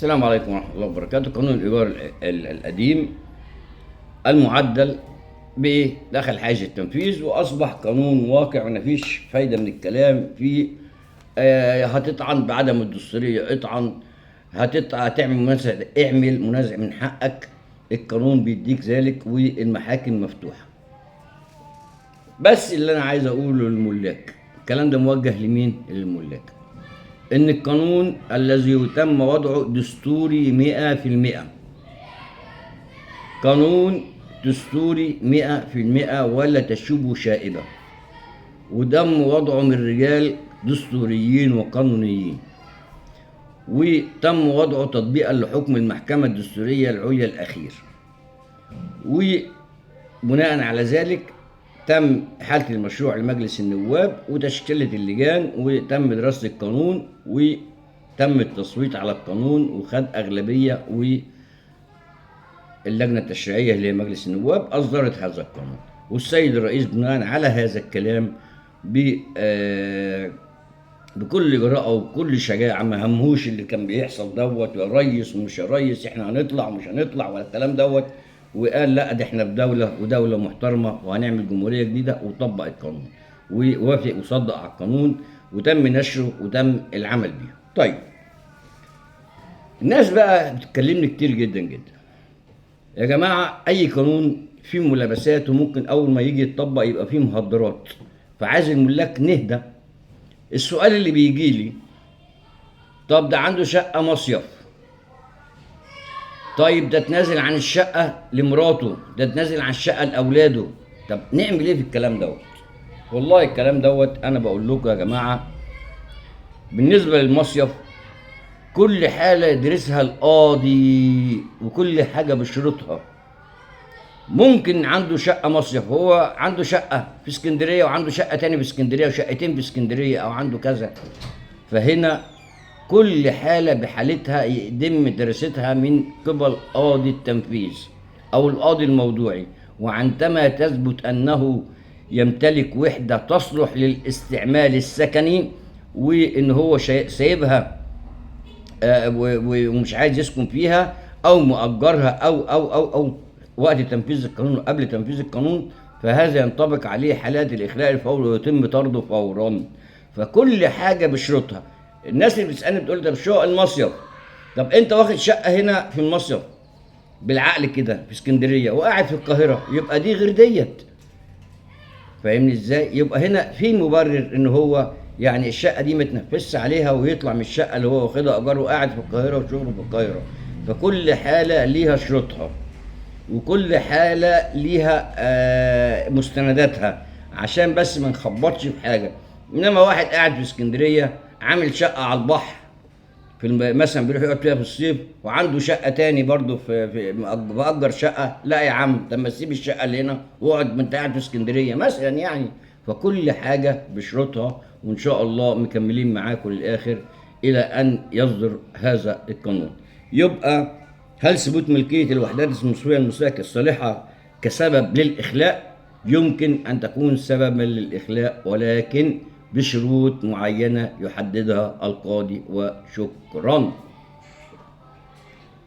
السلام عليكم ورحمة الله وبركاته. قانون الإيجار القديم المعدل دخل حيز التنفيذ وأصبح قانون واقع، ومفيش فايدة من الكلام فيه. هتطعن بعدم الدستورية اطعن، هتعمل منازع اعمل منازع، من حقك، القانون بيديك ذلك والمحاكم مفتوحة. بس اللي أنا عايز أقوله للملاك، الكلام ده موجه لمين؟ للملاك، إن القانون الذي تم وضعه دستوري 100%، قانون دستوري 100% ولا تشوبه شائبة، ودم وضعه من رجال دستوريين وقانونيين، وتم وضعه تطبيقا لحكم المحكمة الدستورية العليا الأخير، وبناء على ذلك تم إحالة المشروع لمجلس النواب وتشكيلة اللجان، وتم دراسة القانون وتم التصويت على القانون وخد أغلبية، واللجنة التشريعية اللي هي مجلس النواب أصدرت هذا القانون. والسيد الرئيس بناء على هذا الكلام بكل جراءة وبكل شجاعة، ما همهوش اللي كان بيحصل دوت، يا ريس ومش يا ريس، احنا هنطلع ومش هنطلع ولا الكلام دوت، وقال لا ده احنا في دولة ودولة محترمة وهنعمل جمهورية جديدة، وطبق القانون ووافق وصدق على القانون وتم نشره وتم العمل بيه. طيب الناس بقى بتكلمني كتير جدا جدا، يا جماعة أي قانون فيه ملابسات وممكن أول ما يجي يتطبق يبقى فيه مهدرات، فعايز الملاك نهدى. السؤال اللي بيجي لي، طب ده عنده شقة مصيف، طيب ده تنازل عن الشقة لمراته، ده تنازل عن الشقة لأولاده، طب نعمل ايه في الكلام دوت؟ والله الكلام دوت أنا بقول لكم يا جماعة، بالنسبة للمصيف كل حالة يدرسها القاضي وكل حاجة بشروطها. ممكن عنده شقة مصيف، هو عنده شقة في اسكندرية وعنده شقة تاني في اسكندرية وشقتين في اسكندرية أو عنده كذا، فهنا كل حالة بحالتها يتم دراستها من قبل قاضي التنفيذ أو القاضي الموضوعي، وعندما تثبت أنه يمتلك وحدة تصلح للاستعمال السكني وإن هو سايبها ومش عايز يسكن فيها أو مؤجرها أو أو أو أو وقت تنفيذ القانون وقبل تنفيذ القانون، فهذا ينطبق عليه حالات الإخلاء الفوري ويتم طرده فورا. فكل حاجة بشروطها. الناس اللي بتسألني بتقول طب شقق المصيف، طب انت واخد شقة هنا في المصيف بالعقل كده في اسكندرية وقاعد في القاهرة، يبقى دي غير ديت، فاهمني ازاي؟ يبقى هنا في مبرر ان هو يعني الشقة دي ما تنفذش عليها ويطلع من الشقة اللي هو واخدها ايجار وقاعد في القاهرة وشغله في القاهرة. فكل حالة ليها شروطها وكل حالة ليها مستنداتها، عشان بس ما نخبطش في حاجة. انما واحد قاعد في اسكندرية عامل شقة على البحر في مثلا بيروح يقعد فيها في الصيف، وعنده شقة تاني برضه في مأجر شقة، لا يا عم طب ما تسيب الشقة اللي هنا واقعد ما انت قاعد في اسكندرية مثلا يعني. فكل حاجة بشروطها، وإن شاء الله مكملين معاكم للآخر إلى أن يصدر هذا القانون. يبقى هل ثبوت ملكية الوحدات المصرية المساكنة الصالحة كسبب للإخلاء؟ يمكن أن تكون سببا للإخلاء، ولكن بشروط معينة يحددها القاضي. وشكرا.